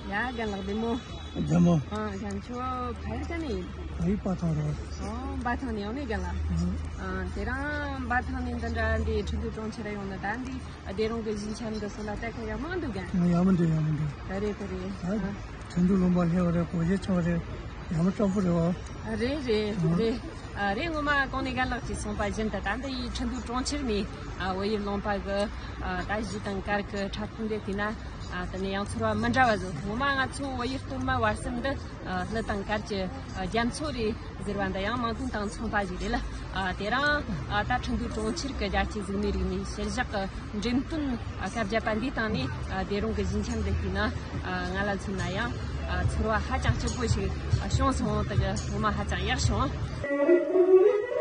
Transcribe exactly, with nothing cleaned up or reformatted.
ཡ། རྒན་ལགས་བདེ་མོ། བདེ་མོ། ཨ། རྒན་ཁྱོད་ཕ་ཡུལ་ག་ནས་ཡིན། ཕ་ཡུལ་འབའ་ཐང་རེད། ཨོ། འབའ་ཐང་ནས་ཡོང་ནས་རྒན་ལགས། ཨ། ཨ། དེ་རིང་འབའ་ཐང་ནས་འདི་འདྲ་འདི་ཁྲིན་ཏུའུ་གྲོང་ཁྱེར་ཡོང་ནས་ད་འདི་སྡེ་རོང་གི་གཞིས་ཆགས་འདི་ཚོ་ལ་ལྟ་མཁན་ཡག་མོ་འདུག་ག་ཡག་མོ་འདུག་ཡག་མོ་འདུག་ད་རེད་ད་རེད། ཨ། ཨ། ཁྲིན་ཏུའུ་ལུང་པ་སླེབས་པ་རེད། སྒོ་འབྱེད་ཆགས་པ་རེད། ཡག་མོ་སྤྲོ་པོ་རེད་བ། རེད་རེད་རེད། ཨ། རེད། ངོ་མ་གོང་ནས་རྒན་ལགས་ཀྱིས་གསུངས་པ་བཞིན་དུ་ད་འདི་ཡི་ཁྲིན་ཏུའུ་གྲོང་ཁྱེར་ནས། ཨ། བོད་ཡུལ་ལུང་པ་གི། ཨ། ད་གཞས་དང་གར་གི་འཁྲབ་སྟོན་འདི་བལྟས་ན། ཨ། དེ་ནས་ཡང་ཚོར་བ་མི་འདྲ་བ་བཟོ། ངོ་མ་ང་ཚོ་བོད་ཡུལ་སྟོད་སྨད་བར་གསུམ་འདི། ཨ། གླུ་དང་གར་གྱི། ཨ། རྒྱ་མཚོ་རེད་ཟེར་བ་འདི་ཡང་མིང་དོན་དང་མཚུངས་པ་ཞིག་རེད་ལ། ཨ། དེ་རིང་། ཨ། ད་ཁྲིན་ཏུའུ་གྲོང་ཁྱེར་གྱི་རྒྱལ་གཅེས་གཟུགས་མེད་རིག་གནས་གཞིར་བཞག་གི་འགྲེམས་སྟོན། ཨ། སྐབས་བརྒྱད་པ་འདིའི་སྟེང་ནས། ཨ། སྡེ་རོང་གི་གཞིས་ཆགས་འདི་བལྟས་ན། ཨ། ང་ལ་མཚོན་ན་ཡང་། ཨ། ཚོར་བ་ཧ་ཅང་སྐྱིད་པོ་ཞིག། ཨ། བྱུང་སོང་། དེ་གི་ངོ་མ་ཧ་ཅང་ཡག་བྱུང་།